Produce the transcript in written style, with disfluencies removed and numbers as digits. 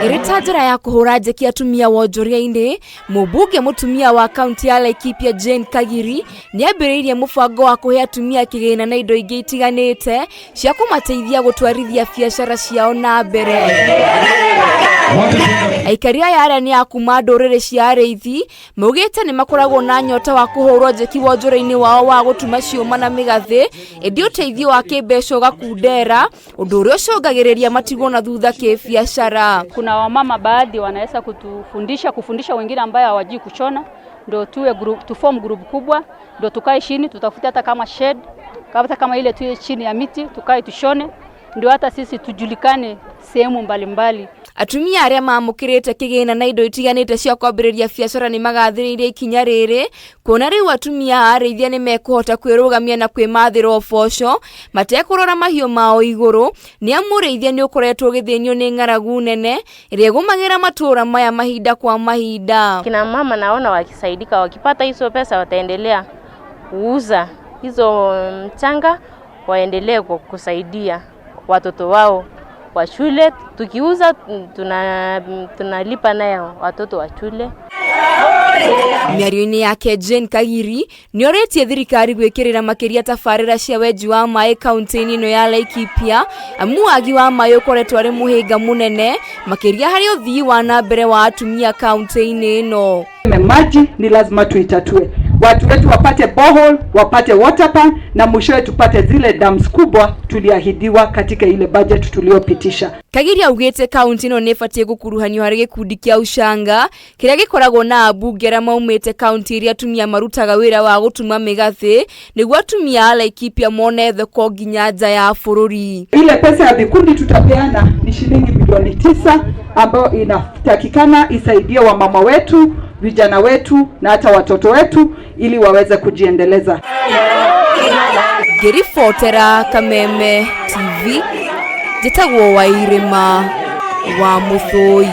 Ĩrĩ ta njĩra ya kũhũra njeki atumia wonjoria-inĩ, mũmbunge mũtumia wa kaunti ya Laikipia Jane Kagiri nĩ ambĩrĩirie mũbango wa kũhe atumia kĩgĩna na indo ingĩ itiganĩte cia kũmateithia gũtwarithia biacara ciao na mbere. Aikari aya arĩa nĩ a kuma ndũrĩrĩ cia arĩithi maugĩte nĩ makoragwo na nyota wa kũhũrwo njeki wonjoria-inĩ wao wa gũtuma ciũma na mĩgathĩ, ĩndĩ ũteithio wa kĩmbeca ũgakundera, ũndũ ũrĩa ũcũngagĩrĩria matigwo na thutha kĩbiacara. Kuna wamama baadhi wanaweza kutufundisha, kufundisha wengine ambayo hawajui kushona, ndio tuwe group, tuform group kubwa, ndio tukae chini tutafute hata kama shed, hata kama ile tuwe chini ya miti tukae tushone, ndio hata sisi tujulikane sehemu mbalimbali. Atumia arĩa mamũkĩrĩte kĩgĩna na indo itiganĩte cia kwambĩrĩria biacara nĩ magathĩrĩirie ikinya rĩrĩ, kuona rĩu atumia a arĩithia nĩ mekũhota kwĩrũgamia na kwĩmathĩra ũboco matekũrora mahiũ mao igũrũ, nĩ amu ũrĩithia nĩ ũkoretwo ũgĩthĩnio nĩ ng'aragu nene ĩrĩa ĩgũmagĩra matũũra maya mahinda kwa mahinda. Kina mama naona wakisaidika, wakipata hizo pesa wataendelea kuuza hizo mchanga, waendelee kusaidia watoto wao wa shule. Tukiuza tunalipa nayo watoto wa shule. Mĩario-inĩ yake Jane Kagiri nĩ orĩtie thirikari gwĩkĩrĩra makĩria tabarĩra cia wenji wa maĩ kaunti-inĩ ĩno ya Laikipia, amu wagi wa maĩ ũkoretwo arĩ mũhĩnga mũnene makĩria harĩ ũthii wa na mbere wa atumia kaunti-inĩ ĩno. Maji ni lazima tuitatue, watu wetu wapate borehole, wapate water pan na mwishowe tupate zile dams kubwa tuliahidiwa katika ile budget tuliyopitisha. Kagiri augĩte kaunti ĩno nĩ ĩbatiĩ gũkuruhanio harĩ gĩkundi kĩa Ushanga kĩrĩa gĩkoragwo na ambunge arĩa maumĩte kaunti iria atumia marutaga wĩra wa gũtuma mĩgathĩ nĩguo atumia a Laikipia mone thoko nginya nja ya bũrũri. Ile pesa ya vikundi tutapeana ni shilingi milioni 9 ambayo inatakikana isaidie wamama wetu, vijana wetu na hata watoto wetu ili waweze kujiendeleza. Ngĩribotera Kameme TV, njĩtagwo Wairĩma wa Mũthũi.